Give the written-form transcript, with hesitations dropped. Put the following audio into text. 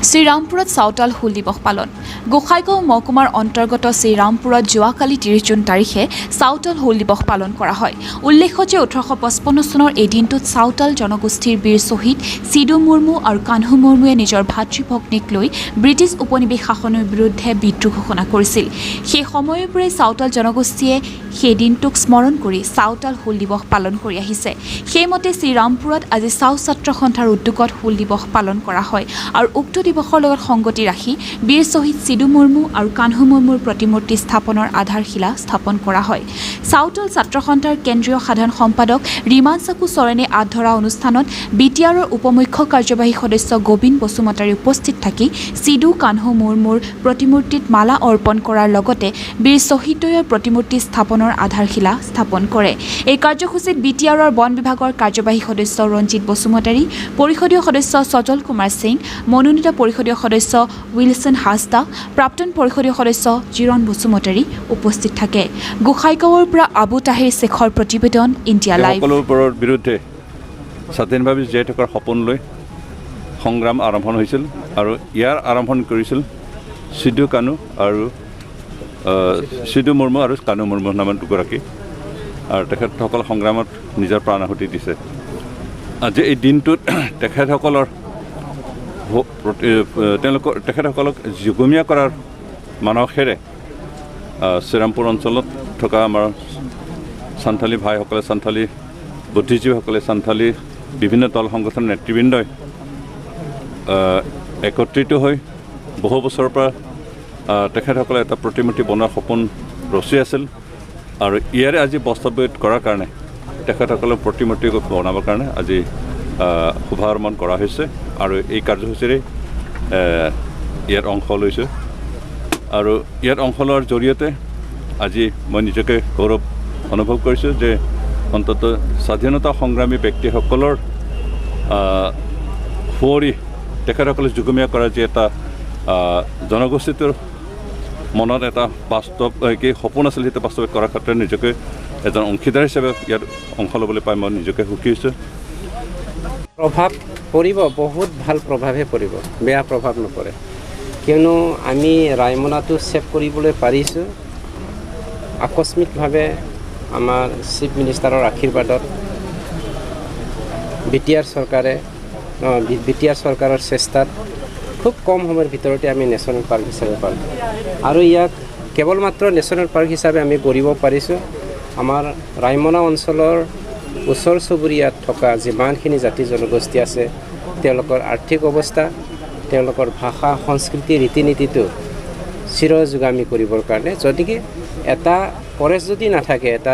শ্ৰীৰামপুৰত চাওতাল হুল দিৱস পালন। গোসাইগাঁও মহকুমাৰ অন্তৰ্গত শ্ৰীৰামপুৰত যোৱাকালি 30 জুন তাৰিখে চাওতাল হুল দিৱস পালন কৰা হয়। উল্লেখ্য যে 1855 চনৰ এই দিনটোত চাওতাল জনগোষ্ঠীৰ বীৰ শ্বহীদ সিধু মুৰ্মু আৰু কানহু মুৰ্মুৱে নিজৰ ভাতৃ ভগ্নীক লৈ ব্ৰিটিছ উপনিৱেশ শাসনৰ বিৰুদ্ধে বিদ্ৰোহ ঘোষণা কৰিছিল। সেই সময়ৰ পৰাই চাওতাল জনগোষ্ঠীয়ে সেই দিনটোক স্মৰণ কৰি চাওতাল হুল দিৱস পালন কৰি আহিছে। সেইমতে শ্ৰীৰামপুৰত আজি চাও ছাত্ৰ সন্থাৰ উদ্যোগত হুল দিৱস পালন কৰা হয় আৰু উক্ত দিৱসৰ লগত সংগতি ৰাখি বীৰ শ্বহীদ সিধু মুৰ্মু আৰু কানহু মুৰ্মুৰ প্ৰতিমূৰ্তি স্থাপনৰ আধাৰশিলা স্থাপন কৰা হয়। চাওতাল ছাত্ৰ সন্থাৰ কেন্দ্ৰীয় সাধাৰণ সম্পাদক ৰিমান চাকু চৰেণে আঁত ধৰা অনুষ্ঠানত বিটিআৰৰ উপমুখ্য কাৰ্যবাহী সদস্য গোবিন্দ বসুমতাৰী উপস্থিত থাকি সিধু কানহু মুৰ্মুৰ প্ৰতিমূৰ্তিত মালা অৰ্পণ কৰাৰ লগতে বীৰ শ্বহীদদ্বয়ৰ প্ৰতিমূৰ্তি স্থাপনৰ আধাৰশিলা স্থাপন কৰে। এই কাৰ্যসূচীত বিটিআৰৰ বন বিভাগৰ কাৰ্যবাহী সদস্য ৰঞ্জিত বসুমতাৰী, পৰিষদীয় সদস্য সজল কুমাৰ সিং, মনোনীত পৰিষদীয় সদস্য উইলছন হাছদা, প্ৰাক্তন পৰিষদীয় সদস্য জিৰণ বসুমতাৰী উপস্থিত থাকে। গোসাইগাঁৱৰ পৰা আবু তাহিৰ শ্বেখৰ প্ৰতিবেদন, ইণ্ডিয়া লাইভ। সকলোবোৰৰ বিৰুদ্ধে স্বাধীনভাৱে জীয়াই থকাৰ সপোন লৈ সংগ্ৰাম আৰম্ভ হৈছিল আৰু ইয়াৰ আৰম্ভণি কৰিছিল সিধু কানু আৰু সিধু মুৰ্মু আৰু কানু মুৰ্মু নামৰ দুগৰাকী আৰু তেখেতসকল সংগ্ৰামত নিজৰ প্ৰাণ আহুতি দিছে। আজি এই দিনটোত তেখেতসকলৰ তেওঁলোকৰ তেখেতসকলক যুগমীয়া কৰাৰ মানসেৰে শ্ৰীৰামপুৰ অঞ্চলত থকা আমাৰ চান্থালী ভাইসকলে, চান্থালী বুদ্ধিজীৱীসকলে, চান্থালী বিভিন্ন দল সংগঠনৰ নেতৃবৃন্দই একত্ৰিত হৈ বহু বছৰৰ পৰা তেখেতসকলে এটা প্ৰতিমূৰ্তি বনোৱাৰ সপোন ৰচি আছিল আৰু ইয়াৰে আজি বাস্তৱায়িত কৰাৰ কাৰণে, তেখেতসকলৰ প্ৰতিমূৰ্তি বনাবৰ কাৰণে আজি শুভাৰম্ভ কৰা হৈছে আৰু এই কাৰ্যসূচীৰে ইয়াত অংশ লৈছোঁ। আৰু ইয়াত অংশ লোৱাৰ জৰিয়তে আজি মই নিজকে গৌৰৱ অনুভৱ কৰিছোঁ যে অন্ততঃ স্বাধীনতা সংগ্ৰামী ব্যক্তিসকলৰ সুঁৱৰি তেখেতসকলে যুগমীয়া কৰা যি এটা জনগোষ্ঠীটোৰ মনত এটা বাস্তৱ কি সপোন আছিল, সেইটো বাস্তৱায়িত কৰাৰ ক্ষেত্ৰত নিজকে এজন অংশীদাৰ হিচাপে ইয়াত অংশ ল'বলৈ পাই মই নিজকে সুখী হৈছোঁ। প্ৰভাৱ পৰিব, বহুত ভাল প্ৰভাৱহে পৰিব, বেয়া প্ৰভাৱ নপৰে। কিয়নো আমি ৰায়মনাটো ছেভ কৰিবলৈ পাৰিছোঁ আকস্মিকভাৱে আমাৰ চিফ মিনিষ্টাৰৰ আশীৰ্বাদত, বিটিআৰ চৰকাৰে, বিটিআৰ চৰকাৰৰ চেষ্টাত খুব কম সময়ৰ ভিতৰতে আমি নেশ্যনেল পাৰ্ক হিচাপে পালোঁ আৰু ইয়াক কেৱল মাত্ৰ নেশ্যনেল পাৰ্ক হিচাপে আমি গঢ়িব পাৰিছোঁ আমাৰ ৰায়মনা অঞ্চলৰ ওচৰ চুবুৰীয়াত থকা যিমানখিনি জাতি জনগোষ্ঠী আছে, তেওঁলোকৰ আৰ্থিক অৱস্থা, তেওঁলোকৰ ভাষা, সংস্কৃতি, ৰীতি নীতিটো চিৰযুগামী কৰিবৰ কাৰণে। যদি এটা ফৰেষ্ট যদি নাথাকে, এটা